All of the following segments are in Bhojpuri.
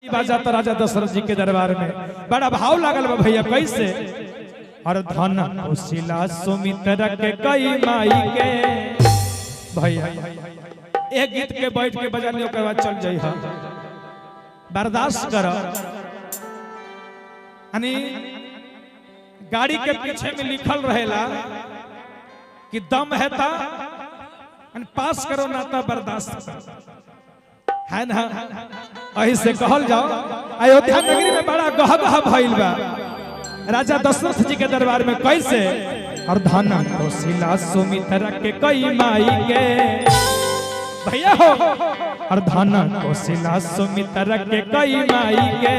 बाजा राजा दशरथ जी के दरबार में बड़ा भाव लागल बा भैया कैसे। और धन कुशिला सुमित्र के कई माई के भैया एक गीत के बैठ के बजा लियो के बाद चल जाई। बर्दाश्त कर। यानी गाड़ी के पीछे में लिखल रहेला कि दम है ता पास करो ना ता बर्दाश्त करो, है ना। ऐसे कहल जाओ अयोध्या नगरी में बड़ा गह गह भइल बा राजा दशरथ जी के दरबार में कैसे। और धन कौशिला सुमित्रा के कई माई के भैया हो। और धन कौशिला सुमित्रा के कई माई के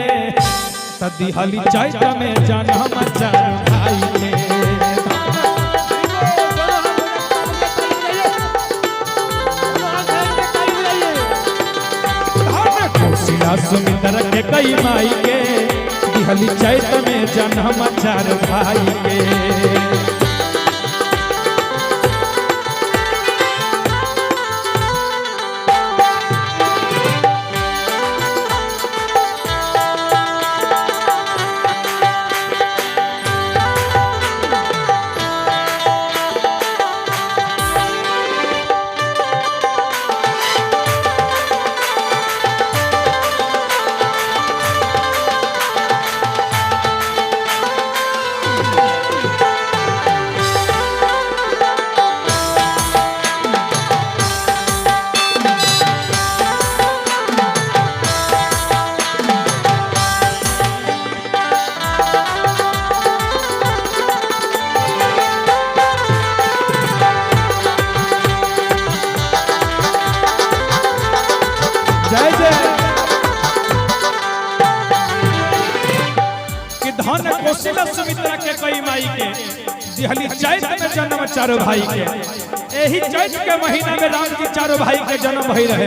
तदिहली चैत में जन्म चार भाई के। कौशिला सुमित्रा के कई माई के दिहली चैत में जन्म चार भाई के। जय जय कि धन कौशिला सुमित्रा के कई माई के दिहली चैत में जन्म चारों भाई के। यही चैत के महीना में राम जी चारों भाई के जन्म भई रहे।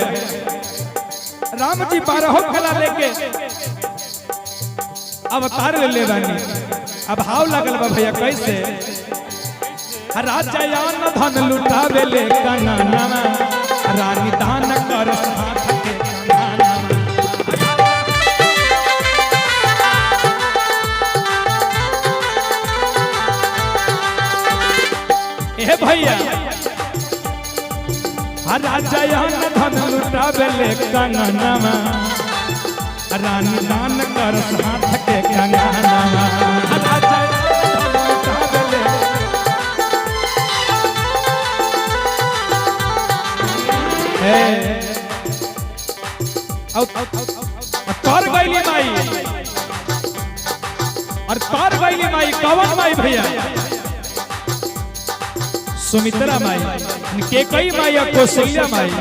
राम जी 12 खेला लेके अवतार ले ले बानी। अब भाव लगल बा भैया कैसे। राजा यान धन लुटावे ले कनाना रानी दान कर हाथ के कंगना। ए भैया राजा यान धन लुटावे ले कंगना रानी दान कर हाथ के कंगना। राजा धन लुटावे ले तर गईली माई और तर गईली माई कवन माई भैया सुमित्रा माई के कई माई और कौशल्या माई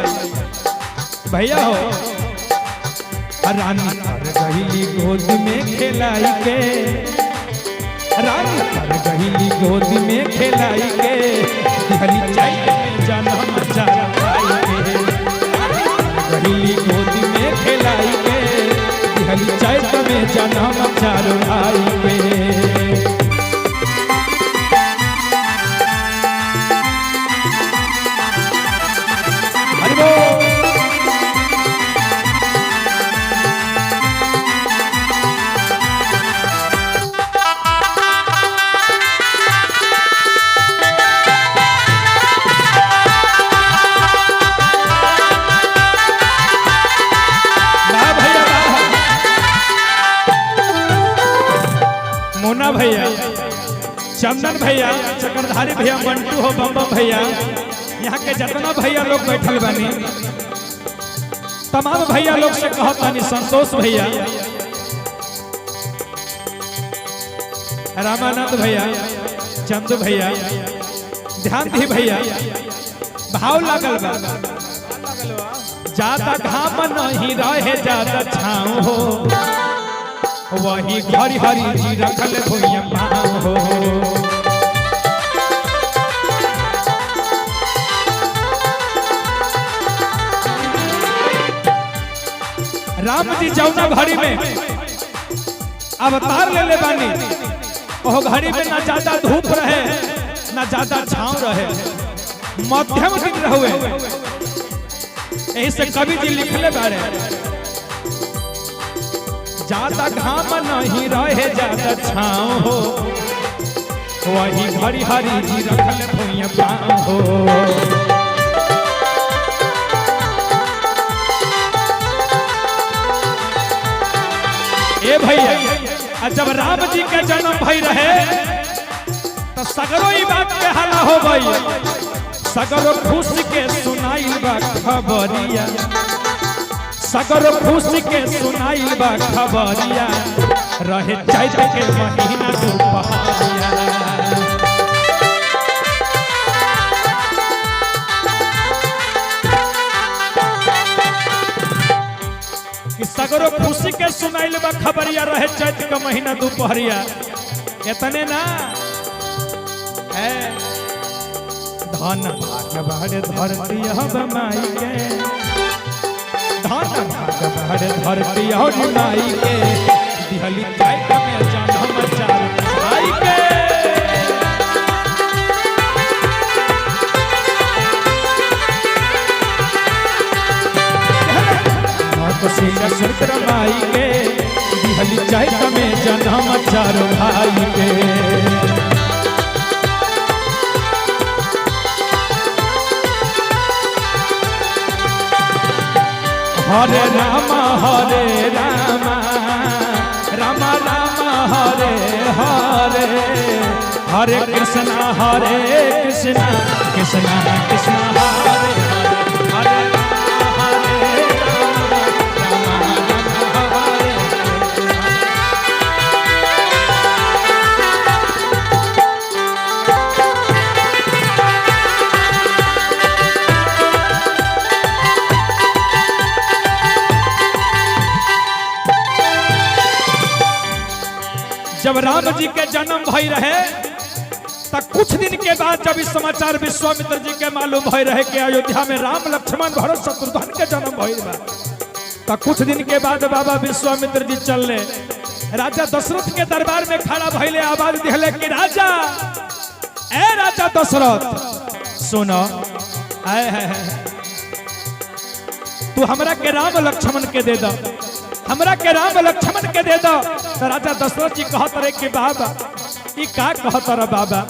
भैया हो। रानी तर गईली गोद में खेलाई के। रानी तर गईली गोद में खेलाई के दिहली चैत में जन्म चार भाई के। गहिली गोद में खेलाई के दिहली चैत में जन्म चार भाई के। हरि बोल। मोना भैया, चंदन भैया, चक्रधारी भैया, मंटू हो, बम बम भैया, यहाँ के जितना भैया लोग बैठल बानी तमाम भैया लोग से कहतानी संतोष भैया, रामानंद भैया, चंदू भैया, ध्यान दी भैया। भाव लागल बा। ज्यादा घाम नहीं रहे ज्यादा छाँव हो वही हरि हरि जी रखल भुइयां पाँव हो। राम जी जौना घड़ी में अवतार ले ले बानी ओह घड़ी में ना ज्यादा धूप रहे ना ज्यादा छाँव रहे, मध्यम दिन रहुए। यही से कवि जी लिखले बारे ज्यादा घाम नहीं रहे ज्यादा छाँव हो, वही घड़ी हरी जी रखल भुइयां पाँव हो। ए भैया, आ जब राम जी के जन्म भई रहे तो सगरो ई बात के हला हो गई, सगरो खुश के सुनाई बा खबरिया, सगरो खुश के सुनाई बा खबरिया, रहे चैत के महीना दुपहरिया। कि सगरो खुशी के सुनाइल बा खबरिया, रहे चैत के महीना दुपहरिया। इतने ना है धन भाग भर धरती अब माई के, धन भाग भर धरती और माई के, दिहली चैत में जन्म चार भाई के। सूत्र माई के, दिहली चैत में जन्म चार भाई के। हरे राम राम राम हरे हरे, हरे कृष्णा हरे कृष्णा कृष्णा कृष्णा हरे हरे, हरे राम राम राम हरे। जब राम जी के जन्म भई रहे त कुछ दिन के बाद जब इस समाचार विश्वामित्र जी के मालूम भई रहे कि अयोध्या में राम लक्ष्मण भरत शत्रुघ्न के जन्म भइल बा, त कुछ दिन के बाद बाबा विश्वामित्र जी चलले राजा दशरथ के दरबार में खड़ा भइले, आवाज दिहले कि राजा, ए राजा दशरथ सुनो, आए है तू हमरा के राम लक्ष्मण के दे दो, हमरा के राम लक्ष्मण के दे दो। तो राजा दशरथ जी कहत रहे कि बाबा ई का कहत रहे बाबा,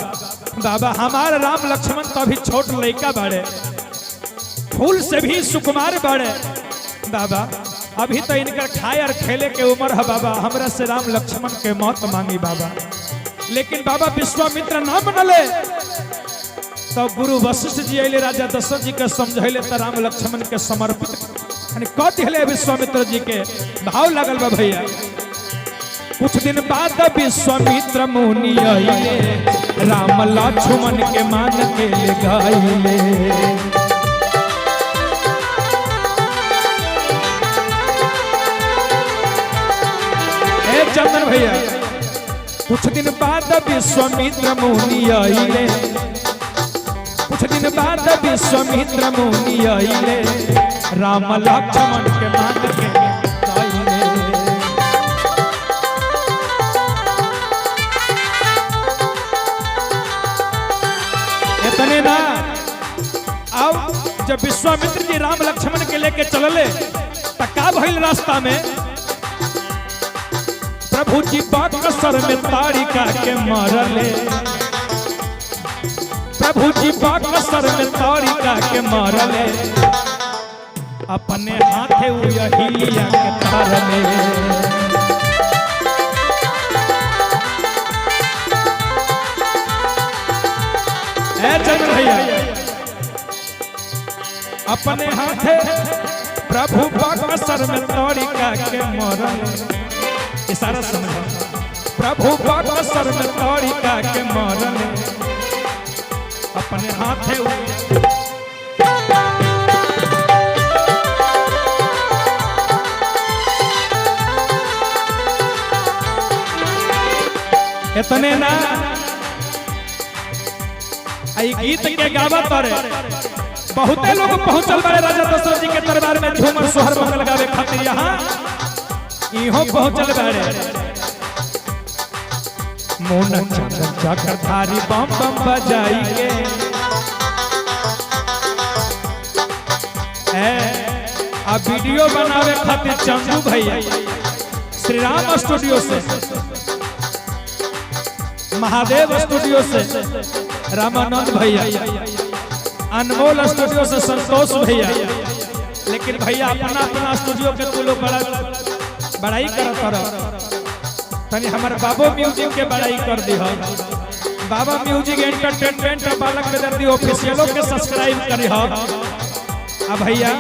बाबा हमार राम लक्ष्मण तो अभी छोट लड़का बाड़े, फूल से भी सुकुमार बाड़े बाबा, अभी तो इनकर खाए और खेले के उम्र है बाबा, हमरा से राम लक्ष्मण के मौत मांगी बाबा। लेकिन बाबा विश्वामित्र ना मनले, तो गुरु वशिष्ठ जी अले राजा दशरथ जी के समझैले, तो राम लक्ष्मण के समर्पित यानी कह दिले विश्वामित्र जी के। भाव लगल बा भैया। कुछ दिन बाद विश्वामित्र मुनि अइले, राम लक्ष्मण के मान के ले गइले। ए चंदन भैया, कुछ दिन बाद विश्वामित्र मुनि अइले, कुछ दिन बाद विश्वामित्र मुनि अइले, राम लक्ष्मण के मान के गइले। इतने ना, अब जब विश्वामित्र जी राम लक्ष्मण के लेके चलले त का भइल रास्ता में, प्रभु जी बाकसर में तारिका के मरले, प्रभु जी बाकसर में तारिका के मरले, अपने हाथे उहिलिया के तारले। ए चंद्र भैया, अपने हाथे प्रभु बाकसर में तारिका के मरले, इशारा समझ, प्रभु बाकसर में तारिका के मरले, अपने हाथे इतने ना आई गीत के गावा तरे बहुते लोग पहुंचल बारे राजा दशरथ जी के दरबार में झूमर सोहर मंगल गावे खातिर। यहाँ इहो पहुंचल बारे मोन चंदन चक्रधारी बम बम बजाई के, ए आ वीडियो बनावे खातिर चंदू भैया श्री राम स्टूडियो से, महादेव स्टूडियो से रामानंद भैया, अनमोल स्टूडियो से संतोष भैया। लेकिन भैया अपना अपना स्टूडियो के तू लोग बड़ा बड़ाई करत रह, तनी हमर बाबो म्यूजिक के बड़ाई कर दी। बाबा म्यूजिक एंटरटेनमेंट और बालक बेदर्दी ऑफिशियलों के सब्सक्राइब करी हो। आ भैया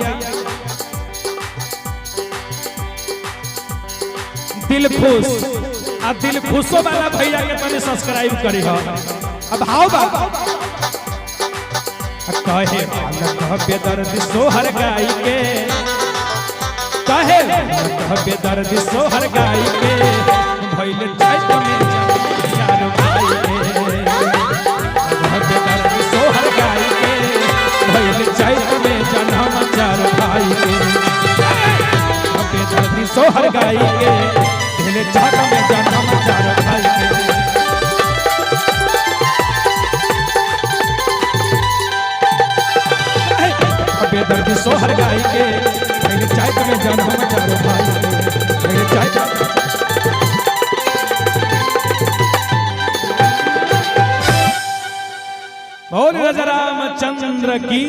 दिल खुश, आ दिल खुशो वाला भैया के तनी सब्सक्राइब करी हो। अब हाउ बा कहे बालक बेदर्दी सोहर गाई के, कहे बालक बेदर्दी सोहर गाई के, भइल चैत में चार भाई के। बेदर्दी सोहर गाई के, भइल चैत में जन्म चार भाई के। बेदर्दी सोहर गाई के, भइल चैत में जन्म चार भाई के। बेदर्दी सोहर गाई के, भइल चैत में जन्म चार भाई के, भइल चैत। बोल राजा रामचंद्र की।